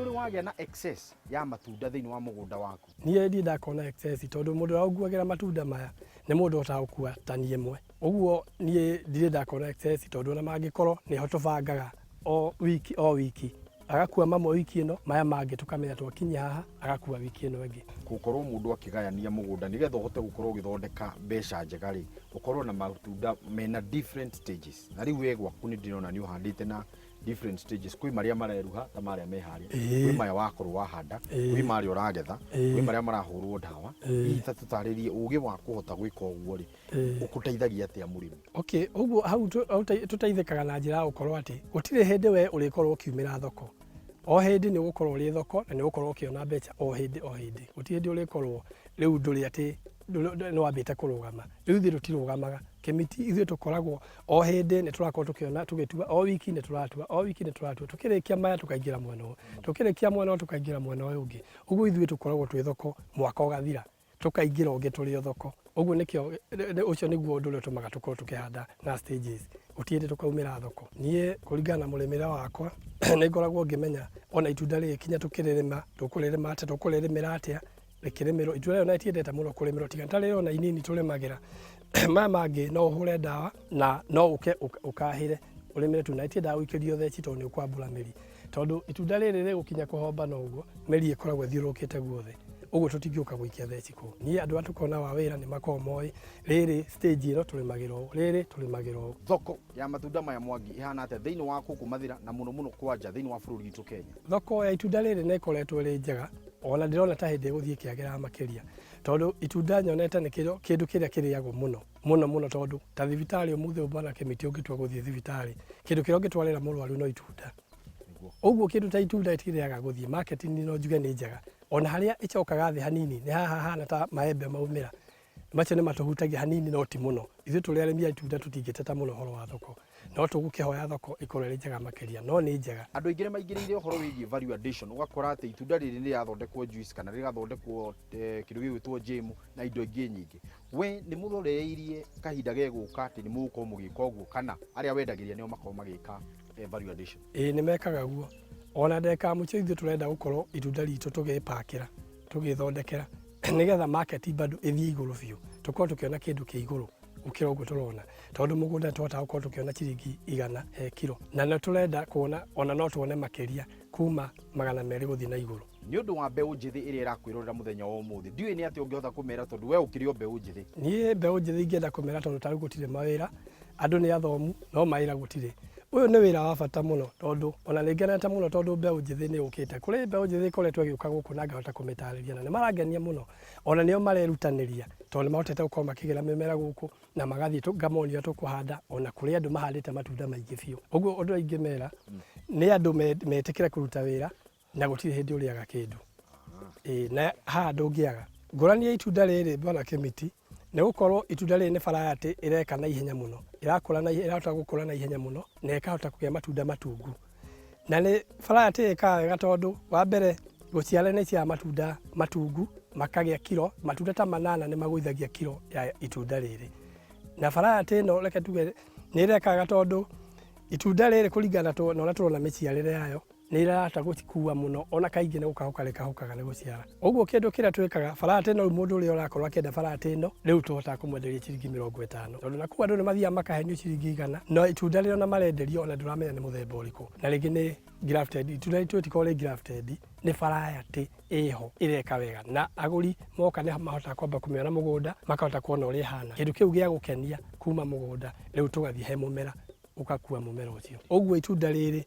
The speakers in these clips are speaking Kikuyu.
Nĩ ũrĩ wagĩa na excess ya matunda thĩinĩ wa mũgũnda waku? Niĩ ndirĩ ndakona excess, tondũ mũndũ ũrĩa ũnguagĩra matunda maya nĩ mũndũ ũhotaga gũkua tani ĩmwe. Ũguo niĩ ndirĩ ndakona excess, tondũ ona mangĩkorwo nĩho tũbangaga o wiki o wiki. Agakua mamwe wiki ĩno, maya mangĩ tũkamenya twakinyia haha, agakua wiki ĩno ĩngĩ. Gũkorwo mũndũ akĩgayania mũgũnda nĩgetha ũhote gũkorwo ũgĩthondeka mbeca njega rĩ, ũkorwo na matunda mena different stages. Na rĩu we gwaku nĩ ndĩrona nĩ ũhandĩte na different stages. Kwĩ marĩa mareruha ta marĩa me harĩa, kwĩ maya wakorwo wahanda, kwĩ marĩa ũragetha, kwĩ marĩa marahũrwo ndawa. Hihi ta tũtarĩrie ũgĩ wa kũhota gwĩka ũguo rĩ, ũkũteithagia atĩa mũrĩmi? Okay, ũguo hau tũteithĩkaga na njĩra ya gũkorwo atĩ gũtirĩ hĩndĩ we ũrĩkorwo ũkiumĩra thoko. O hĩndĩ nĩ ũgũkorwo ũrĩ thoko na nĩ ũgũkorwo ũkĩona mbeca o hĩndĩ o hĩndĩ. Gũtirĩ hĩndĩ ũrĩkorwo rĩu ndũrĩ atĩ nĩ wambĩte kũrũgama. Rĩu ithuĩ tũtirũgamaga. Kĩmiti ithuĩ tũkoragwo o hĩndĩ nĩ tũrakorwo tũkĩona tũgĩtua, o wiki nĩ tũratua, o wiki nĩ tũratua. Tũkĩrĩkia maya tũkaingĩra mwena ũyũ, tũkĩrĩkia mwena ũyũ tũkaingĩra mwena ũyũ ũngĩ. Ũguo ithuĩ tũkoragwo twĩ thoko mwaka ũgathira, tũkaingĩra ũngĩ tũrĩ o thoko. Ũguo nĩkĩo, ũcio nĩguo ũndũ ũrĩa ũtũmaga tũkorwo tũkĩhanda na stages. Gũtirĩ hĩndĩ tũkaumĩra thoko. Niĩ kũringana na mũrĩmĩre wakwa, nĩ ngoragwo ngĩmenya ona itunda rĩrĩ kinya tũkĩrĩrĩma, tũkũrĩrĩma atĩa, tũkũrĩrĩmĩra atĩa, rĩkĩrĩmĩrwo, itunda rĩrĩ ona rĩtiendete mũno kũrĩmĩrwo tiga nĩ ta rĩrĩ ona inini tũrĩmagĩra. Maya mangĩ no ũhũre ndawa na no ũke ũkahĩre ũrĩmĩre tu, na rĩtiendaga gũikĩrio theci tondũ nĩ ũkwambũra mĩri. Tondũ itunda rĩrĩ rĩgũkinya kũhomba na ũguo, mĩri ĩkoragwo ĩthiũrũrũkĩte guothe, ũguo tũtingĩũka gũikia theci kũu. Niĩ andũ arĩa tũkoragwo nao a wĩra nĩ makoragwo moĩ rĩrĩ stage ĩno tũrĩmagĩra ũũ, rĩrĩ tũrĩmagĩra ũũ. Thoko ya matunda maya Mwangi ĩhana atĩa thĩinĩ wa gũkũ Mathĩra na mũno mũno kwanja thĩinĩ wa bũrũri witũ Kenya? Thoko ya itunda rĩrĩ nĩ ĩkoretwo ĩrĩ njega, ona ndĩrona ta hĩndĩ ĩgũthiĩ ĩkĩagĩraga makĩria, tondũ itunda nyonete nĩkĩo kĩndũ kĩrĩa kĩrĩagwo mũno mũno mũno, tondũ ta thibitarĩ ũmũthĩ ũyũ bwana Kĩmiti ũngĩtua gũthiĩ thibitarĩ, kĩndũ kĩrĩa ũngĩtwarĩra mũrwaru no itunda. Ũguo kĩndũ ta itunda rĩtirĩaga gũthiĩ market no njuge nĩ njega, ona harĩa ĩcokaga thĩ hanini nĩ haha hahana ta maembe maumĩra, macio nĩ matũhutagia hanini no ti mũno. Ithuĩ tũrĩ arĩmi a itunda tũtingĩteta mũno ũhoro wa thoko, no tũgũkĩhoya thoko ĩkorwo ĩrĩ njega makĩria, no nĩ njega. Andũ aingĩ nĩ maingĩrĩire ũhoro wĩgiĩ value addition, ũgakora atĩ itunda rĩrĩ nĩ rĩrathondekwo juice kana rĩgathondekwo kĩndũ gĩgwĩtwo jam na indo ingĩ nyingĩ. We nĩ mũroreirie kahinda gegũka atĩ nĩ mũgũkorwo mũgĩka ũguo kana arĩa wendagĩria nĩo makorwo magĩka value addition? Ĩĩ nĩ mekaga guo. Ona ndagĩka ya mũico ithuĩ tũrenda gũkorwo itunda ritũ tũgĩpakĩra, tũgĩthondekera nĩgetha market bado ĩthiĩ igũrũ biũ, tũkorwo tũkĩona kĩndũ kĩ igũrũ gũkĩra ũguo tũrona, tondũ mũgũnda nĩ tũhotaga gũkorwo tũkĩona ciringi 100 he kiro, na nĩ tũrenda kuona ona no tuone makĩria kuma 200 gũthiĩ na igũrũ. Nĩ ũndũ wa mbeũ njĩthĩ ĩrĩa ĩrakwĩrorera mũthenya wa ũmũthĩ, ndiũĩ nĩ atĩa ũngĩhota kũmera tondũ we ũkĩrĩ o mbeũ njĩthĩ. Niĩ mbeũ njĩthĩ ingĩenda kũmera tondũ ta rĩu gũtirĩ mawĩra, andũ nĩ athomu no mawĩra gũtirĩ. Ũyũ nĩ wĩra wa bata mũno tondũ ona nĩ ngenete mũno tondũ mbeũ njĩthĩ nĩ yũkĩte. Kũrĩ mbeũ njĩthĩ ĩkoretwo ĩgĩũka gũkũ na ngahota kũmĩtarĩria na nĩ marangenia mũno. Ona nĩo marerutanĩria tondũ nĩ mahotete gũkorwo makĩgĩra mĩmera gũkũ na magathiĩ ngamonia ũrĩa tũkũhanda ona kũrĩ andũ mahandĩte matunda maingĩ biũ. Ũguo ũndũ ũrĩa ingĩmera nĩ andũ metĩkĩre kũruta wĩra na gũtirĩ hĩndĩ ũrĩaga kĩndũ. Ĩĩ na haha ndũngĩaga. Ngũrani ya itunda rĩrĩ bwana Kĩmiti nĩ gũkorwo itunda rĩrĩ nĩ variety ĩreka na ihenya mũno, ĩrakũra na ĩrahota gũkũra na ihenya mũno na ĩkahota kũgĩa matunda matungu. Na nĩ variety ĩkaga wega tondũ wa mbere gũciara nĩ ĩciaraga matunda matungu makagĩa kiro, matunda ta manana nĩ magũithagia kiro ya itunda rĩrĩ. Na variety ĩno reke tuge nĩ ĩreka wega tondũ itunda rĩrĩ kũringana na ũrĩa tũrona mĩciarĩre yayo, nĩ ĩrahota gũkua mũno ona kaingĩ nĩ gũkahũka rĩkahũkaga nĩ gũciara. Ũguo kĩndũ kĩrĩa twĩkaga variety ĩno rĩu mũndũ ũrĩa ũrakorwo akĩenda variety ĩno rĩu tũhotaga kũmwenderia ciringi 50, tondũ nakũu andũ nĩ mathiaga makahenio ciringi 100 no itunda rĩrĩa ona marenderio ona ndũramenya nĩ mũthemba ũrĩkũ, na rĩngĩ nĩ grafted, itunda rĩtũ rĩtikoragwo rĩ grafted, nĩ variety ĩho ĩreka wega na agũri moka nĩ mahotaga kwamba kũmĩona mũgũnda makahota kuona ũrĩa ĩhana, kĩndũ kĩu gĩa gũkenia kuma mũgũnda rĩu tũgathiĩ he mũmera ũgakua mũmera ũcio. Ũguo itunda rĩrĩ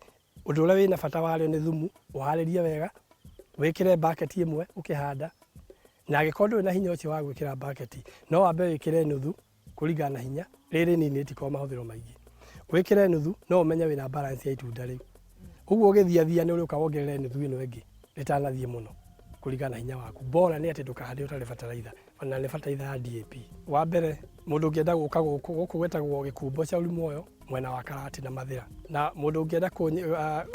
ũndũ ũrĩa wĩna bata warĩo nĩ thumu, ũharĩrie wega, wĩkĩre baketi ĩmwe ũkĩhanda, na angĩkorwo ndũrĩ na hinya ũcio wa gwĩkĩra baketi, no wambe wĩkĩre nuthu kũringana na hinya, rĩrĩ nini rĩtikoragwo mahũthĩro maingĩ. Wĩkĩre nuthu no ũmenye wĩna balance ya itunda rĩu. Ũguo ũgĩthiathia nĩ ũrĩũka wongerere nuthu ĩno ĩngĩ rĩtanathiĩ mũno kũringana na hinya waku. Bora nĩ atĩ ndũkahande ũtarĩ bataraitha, na nĩ bataraitha ya DAP. Wa mbere, mũndũ ũngĩenda gũka gũkũ, gũkũ gwĩtagwo Gĩkumbo Shauri Moyo, mwena wa Karati na Mathĩra. Na mũndũ ũngĩenda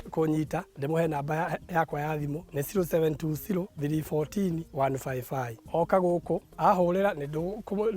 kũnyita, ndĩmũhe namba yakwa ya thimũ nĩ 0720 314 155. Oka gũkũ, ahũrĩra nĩ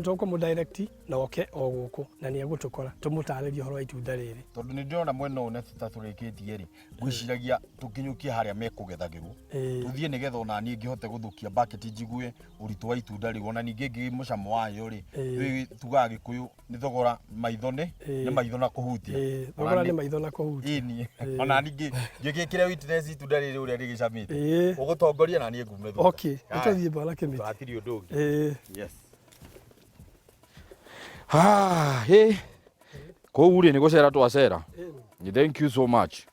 tũkũmũ direct na oke o gũkũ na nĩ egũtũkora tũmũtarĩrie ũhoro wa itunda rĩrĩ. Tondũ nĩ ndĩrona mwena ũyũ na ta tũrĩkĩtie rĩ, ngwĩciragia tũkinyũkie harĩa mekũgethagĩrwo, tũthiĩ nĩgetha ona niĩ ngĩhote gũthũkia bucket njigue ũritũ wa itunda rĩu, ona ningĩ ngĩgie mũcamo wayo rĩ, tugaga Gĩkũyũ nĩ thogora maitho nĩ nĩ maitho na kũhutia. Thogora nĩ maitho na kũhutia. Ĩni, ona ningĩ ngĩgĩkĩre witness itunda rĩrĩ ũrĩa rĩgĩcamĩte, ũgũtongoria na niĩ ngume thutha. Okay, nĩtũthiĩ bwana Kĩmĩtĩ. Hatirĩ ũndũ ũngĩ. Yes. Ah, hey. Kũu rĩ nĩ gũcera twacera. Thank you so much.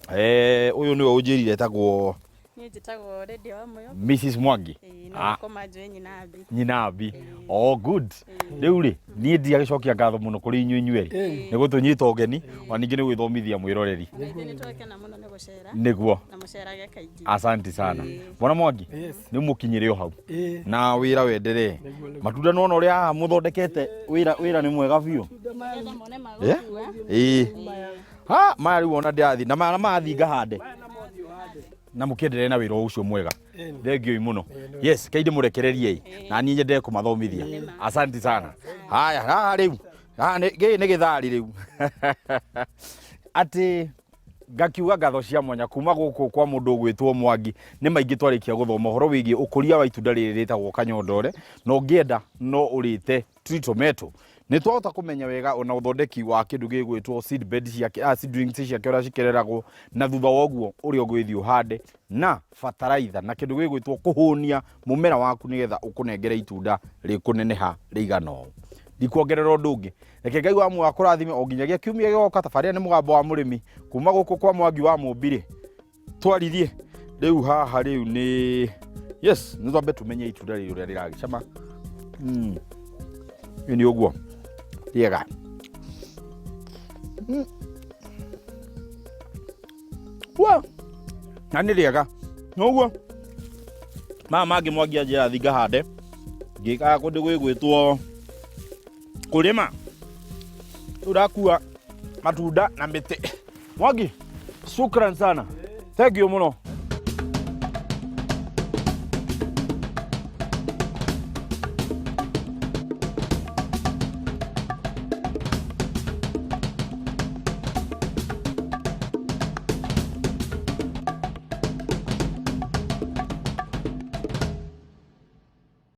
Ũyũ nĩwe ũnjĩrire etagwo Niĩ njĩtagwo Lydia Wamuyu. Mrs Mwangi. Ĩĩ, no ngoma njũĩ Nyinabi. Nyinabi. Oh good. Rĩu rĩ niĩ ndiagĩcokia ngatho mũno kũrĩ inyuĩ inyuerĩ nĩ gũtũnyita ũgeni ona ningĩ nĩ gwĩthomithia mwĩroreri. Na ithuĩ nĩ twakena mũno nĩ gũcera. Nĩguo. Na mũcerage kaingĩ. Asante sana. Bwana Mwangi nĩ mũkinyĩre o hau. Na wĩra wenderee. Matunda nĩwona ũrĩa haha mũthondekete wĩra wĩra nĩ mwega biũ. Nĩgetha mone ma gũkua. Ĩĩ. Ha maya rĩu ona ndĩrathiĩ na maya mathiĩ ngahande. Na mũkĩendelee na wĩra ũcio mwega. Thengiũi mũno. Yes, kei ndĩmũrekererie na niĩ nyendelee kũmathomithia. Asante sana. Haya, haha rĩu. Haha nĩ gĩkĩ nĩ gĩthari rĩu. Atĩ ngakiuga ngatho cia mwanya kuma gũkũ kwa mũndũ ũgwĩtwo Mwangi. Nĩ maingĩ twarĩkia gũthoma ũhoro wĩgiĩ ũkũria wa itunda rĩrĩ rĩtagwo kanyondore, na ũngĩenda no ũrĩte tree tomato. Nĩ twahota kũmenya wega ona ũthondeki wa kĩndũ gĩgwĩtwo seed bed ciake, seedlings ciake ũrĩa cikĩreragwo, na thutha wa ũguo ũrĩa ũgwĩthiĩ ũhande na bataraitha na kĩndũ gĩgwĩtwo kũhũnia mũmera waku nĩgetha ũkũnengere itunda rĩkũneneha rĩigana ũũ. Ndikuongerera ũndũ ũngĩ, reke Ngai wa muoyo akũrathime o nginyagia kiumia gĩgoka. Tabarĩra nĩ Mũgambo wa Mũrĩmi kuma gũkũ kwa Mwangi wa Mũmbi-rĩ, twaririe rĩu haha rĩu nĩ yes, nĩ twambe tũmenye itunda rĩrĩ ũrĩa rĩragĩcama. Ĩ nĩ ũguo rĩega. Wa na nĩ rĩega noguo maya mangĩ Mwangi anjĩra thiĩ ngahande ngĩkaga kũndũ gwĩgwĩtwo kũrĩma rĩu ndakua matunda na mĩtĩ. Mwangi, shukran sana, thank you mũno.